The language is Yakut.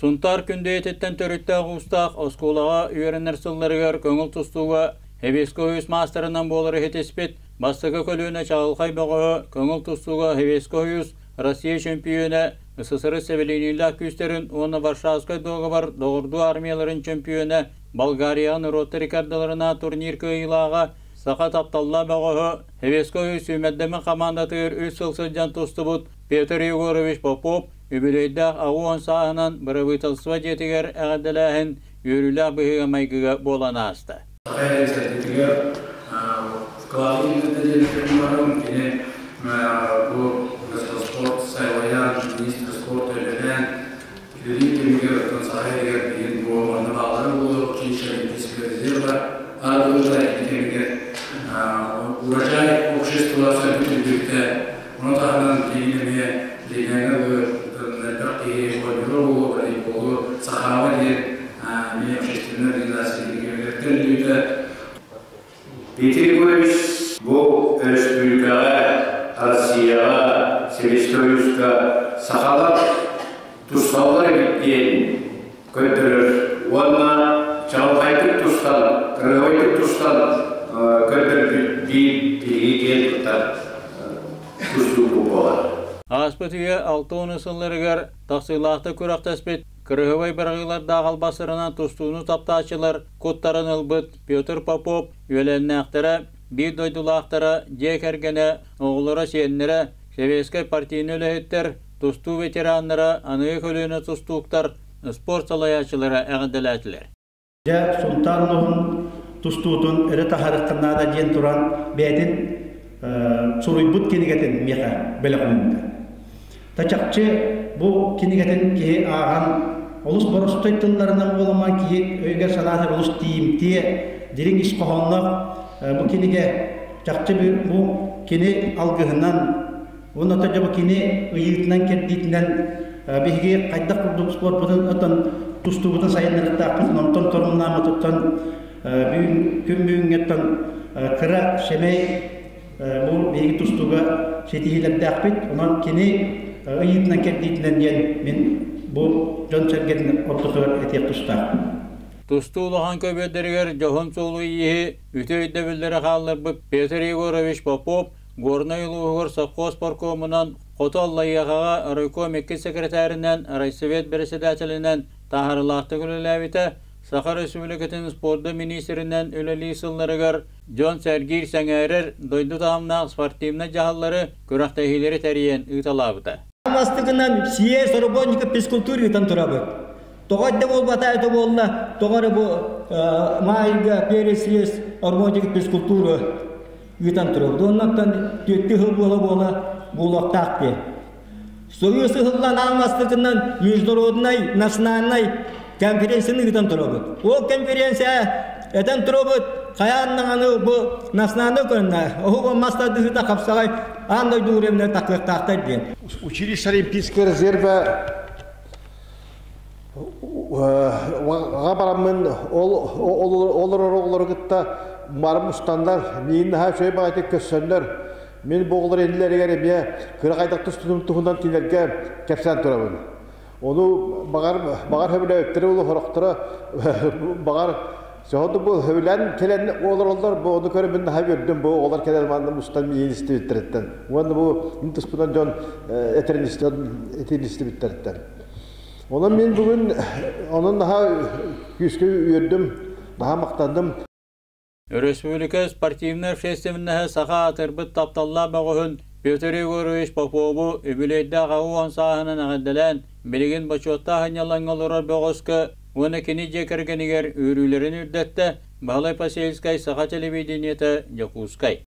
Сунтаар Күндэйэтиттэн төрүттээх уустаах оскуолаҕа үөрэнэр сылларыгар көҥүл тустууга Сэбиэскэй Союз маастарынан буолары ситиспит бастакы көлүөнэ чаҕылхай бөҕөһө, көҥүл тустууга Сэбиэскэй Союз, Россия чөмпүйүөнэ, СССР сэбилэниилээх күүстэрин уонна Варшавскай дуогабар доҕордуу армияларын чөмпүйүөнэ, Болгарияҕа норуоттар иккардыларына турнир кыайыылааҕа, саха тапталлаах бөҕөһө, Сэбиэскэй Союз сүүмэрдэммит хамаандатыгар үс сыл сылдьан тустубут Петр Егорович Попов үбүлүөйдээх 80 сааһынан бырабыыталыстыба дьиэтигэр эҕэрдэлээһин үөрүүлээх быһыыга-майгыга буолан ааста. Саха сайдыытыгар вклады киллэрдэ баран кини бу спорт сайваян министр спорта үлэлээн үлэлиир кэмигэр оттон Саха сиригэр билигин бу манна бааллара буолуо училище олимпийского резерва аадылыта ити кэмигэр урожай общество сайдыы үрдүктэ. Ону таһынан билигин эмиэ Леняҥа элбэх киһи оонньуура буолуо, волейболу Сахаба диэн эмиэ общественнай организация тэриллибитэ. Петр Егорович бу өрөспүүбүлүкэҕэ, Россияҕа, Советскай Союзка сахалар тусталлар эбит диэн көрдөрөр уонна чаҕылхайдык тустан, кырыһабайдык тустан көрдөрбүт биир биһиги киэн туттар тустууку буолар. Ааспыт үйэ 60 сылларыгар тахсыылаахтык күрэхтэспит кырыһыбай быраҕыылардаах албастарынан тустууну таптааччылар куттарын ылбыт Петр Попов үөлээннээхтэрэ, биир дойдулаахтара, дьиэ кэргэнэ, оҕолоро, сиэннэрэ, сэбиэскэй партийнай үлэһиттэр, тустуу ветераннара, аныгы көлүөнэ тустууктар, спорт салайааччылара эҕэрдэлээтилэр. Дьэ, Сунтаар улууһун тустуутун өрө таһаарыахха наада диэн туран бэйэтин суруйбут кинигэтин миэхэ бэлэх ууммута. Та чахчы бу кинигэтин киһи ааҕан олус боростуой тылларынан буолуман киһи өйүгэр-санаатыгар олус тиийимтиэ, дириҥ ис хоһоонноох бу кинигэ чахчы бу кини алгыһынан уонна дьэ бу кини ыйыытынан-кэрдиитинэн биһиги хайдах курдук спорпутун отон тустуубутун сайыннарыахтаахпытын онтон торумнааммытыттан бүгүн күн бүгүҥҥэттэн кыра сэмэй бу биһиги тустууга ситиһиилэрдээхпит. Онон кини ыйыытынан-кэрдиитинэн диэн мин бу дьон-сэргэтин ортотугар этиэх тустаахпын. Тустуу улахан көбүөрдэригэр дьоһун суолу-ииһи үтүө өйдөбүллэри хаалларбыт Петр Егорович Попов Горнай улууһугар совхоз паркомунан, Хоту Аллайыахаҕа райком иккис секретарынан, райсовет председателинэн таһаарыылаахтык үлэлээбитэ, Саха Республикатын спорда миниистиринэн үлэлии сылларыгар дьон сэргиир сэҥээрэр дойду таһымнаах спортивнай дьаһаллары, күрэхтэһиилэри тэрийэн ыыталаабыта. Бастакынан съезд работников физкультуры ыытан турабыт. Тоҕо эрдэ буолбата это буолла, тоҕо эрэ бу маайга первый съезд работников физкультуры ыытан турабыт. Оннуттан түөртүү сыл буола-буола буолуохтаах диye. Союз ыһыллан аан бастакынан международнай, национальнай конференцияны ыытан турабыт. Ол конференция этэн турабыт, хайаан даҕаны бу национальнай көрүнэ, оһуба мас тардыһыыта хапсаҕай аан дойду уровеньна такыахтаахтар диэн. Училище Олимпийского резерва бараммын ол олорор оҕолору кытта барым устаннар миин наһаа үчүгэй баҕайытык көрсөннөр мин бу оҕолор иннилэригэр эмиэ кыра хайдах тустунум туһунан кинилэргэ кэпсээн турабын. Ону баҕар баҕар сөбүлээбиттэрэ буолуо сорохторо баҕар соһуду бу сөбүлээн кэлэн олороллор бу ону көрөн мин наһаа үөрдүм бу оҕолор кэлэн манна мустан миин истибиттэриттэн уонна бу мин туспунан дьон этэрин истибиттэриттэн. Онон мин бүгүн онон наһаа күүскэ үөрдүм, наһаа махтанным. Өрөспүүбүлүкэ спортивнай общественноһа саха аатырбыт тапталлаах бөҕөһүн Петр Егорович Попову үбүлүөйдээх 80 сааһынан эҕэрдэлээн, билигин бочуоттаах ынньалаҥҥа олорор бөҕөскө уонна кини дьиэ кэргэнигэр үөрүүлэрин үрдэттэ Баһылай Посельскай, Саха телевидениета, Дьокуускай.